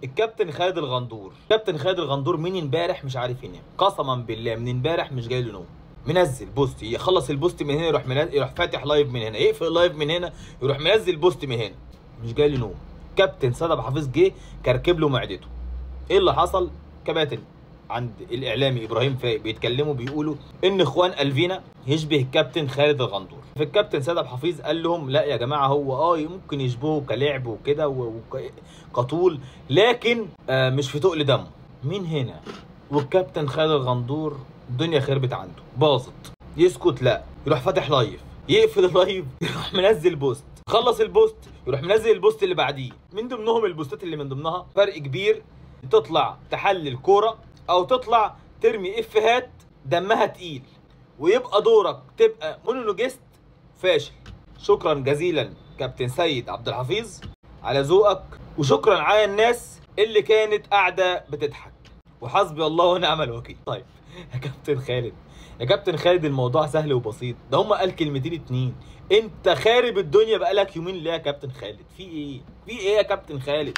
الكابتن خالد الغندور. كابتن خالد الغندور من امبارح مش عارف ينام، قسما بالله من امبارح مش جاي له نوم. منزل post، يخلص ال post من هنا يروح يروح فاتح live من هنا، يقفل live من هنا يروح منزل post من هنا، مش جاي له نوم. كابتن سيد عبد الحفيظ جه كركب له معدته. ايه اللي حصل؟ كباتن عند الاعلامي ابراهيم فايق بيتكلموا بيقولوا ان اخوان الفينا يشبه الكابتن خالد الغندور. فالكابتن سيد عبد الحفيظ قال لهم لا يا جماعة، هو ممكن يشبهه كلعب وكده وكطول، لكن مش في تقل دمه. مين هنا؟ والكابتن خالد الغندور الدنيا خربت عنده، باظت. يسكت؟ لا، يروح فاتح live، يقفل ال live، يروح منزل post، خلص ال post يروح منزل ال post اللي بعديه. من ضمنهم البوستات اللي من ضمنها فرق كبير، تطلع تحلل كورة او تطلع ترمي افيهات دمها تقيل، ويبقى دورك تبقى مونولوجيست فاشل. شكرا جزيلا كابتن سيد عبد الحفيظ على ذوقك، وشكرا على الناس اللي كانت قاعدة بتضحك، وحسبي الله ونعم الوكيل. طيب يا كابتن خالد، يا كابتن خالد الموضوع سهل وبسيط، ده هم قال كلمتين اتنين، انت خارب الدنيا بقالك يومين ليه يا كابتن خالد؟ في ايه؟ في ايه يا كابتن خالد؟